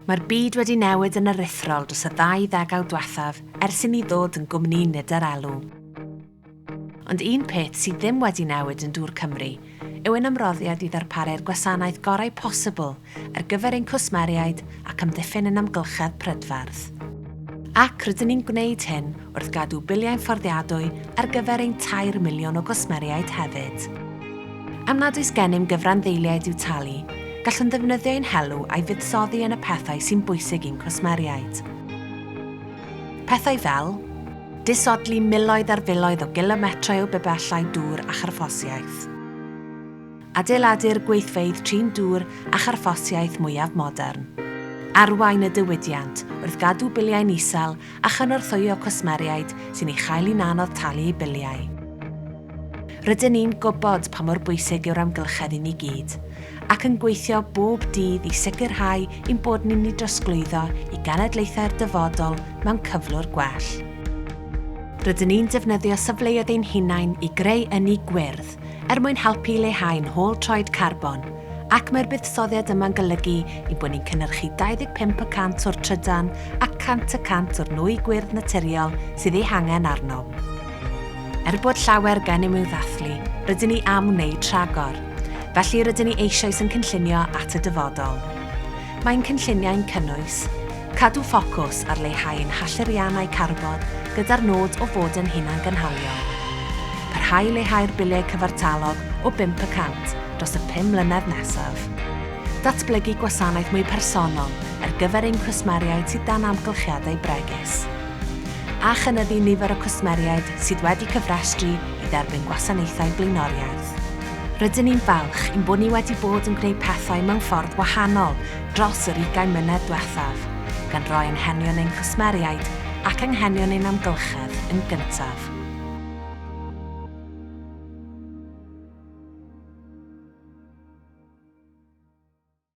Mae'r byd wedi newid yn aruthrol dros y ddau ddegawd diwethaf ers i ni ddod yn gwmni nid er elw. Ond un peth sydd ddim wedi newid yn Dŵr Cymru yw ein ymroddiad i ddarparu'r gwasanaeth gorau posibl ar gyfer ein cwsmeriaid ac amddiffyn ein amgylchedd prydferth. Ac rydyn ni'n gwneud hyn wrth gadw biliau'n fforddiadwy ar gyfer ein 3 miliwn o gwsmeriaid hefyd. Am nad oes gennym gyfranddeiliaid i'w talu, gallwn ddefnyddio ein helw a'i fuddsoddi yn y pethau sy'n bwysig i'n cwsmeriaid. Pethau fel, disodli miloedd ar filoedd o gilometrau o bibellau dŵr a charthffosiaeth. Adeiladu'r gweithfeydd trin dŵr a charthffosiaeth mwyaf modern. Arwain y diwydiant wrth gadw biliau'n isel a chynorthwyo cwsmeriaid sy'n ei chael hi'n anodd talu eu biliau. Rydyn ni'n gwybod pa mor bwysig yw'r amgylchedd i ni gyd, ac yn gweithio bob dydd i sicrhau ein bod ni'n ei drosglwyddo i genedlaethau'r dyfodol mewn cyflwr gwell. Rydyn ni'n defnyddio safleoedd ein hunain i greu ynni gwyrdd er mwyn helpu i leihau'n hôl troed carbon, ac mae'r buddsoddiad yma'n golygu ein bod ni'n cynhyrchu 25 y cant o'r trydan a 100 y cant o'r nwy gwyrdd naturiol sydd eu hangen arnom. Er bod llawer gennym i'w ddathlu, rydyn ni am wneud rhagor. Felly rydyn ni eisoes yn cynllunio at y dyfodol. Mae'n cynlluniau'n cynnwys, cadw ffocws ar leihau ein hallyriannau carbon gyda'r nod o fod yn hunangynhaliol. Parhau i leihau'r biliau cyfartalog o 5 y cant dros y 5 mlynedd nesaf. Datblygu gwasanaeth mwy personol ar gyfer ein cwsmeriaid sydd dan amgylchiadau bregus. A chynyddu nifer y cwsmeriaid sydd wedi cyfrestru i dderbyn gwasanaethau blaenoriaeth. Rydyn ni'n falch ein bod ni wedi bod yn gwneud pethau mewn ffordd wahanol dros yr 20 mlynedd diwethaf, gan roi anghenion ein cwsmeriaid ac anghenion ein amgylchedd yn gyntaf.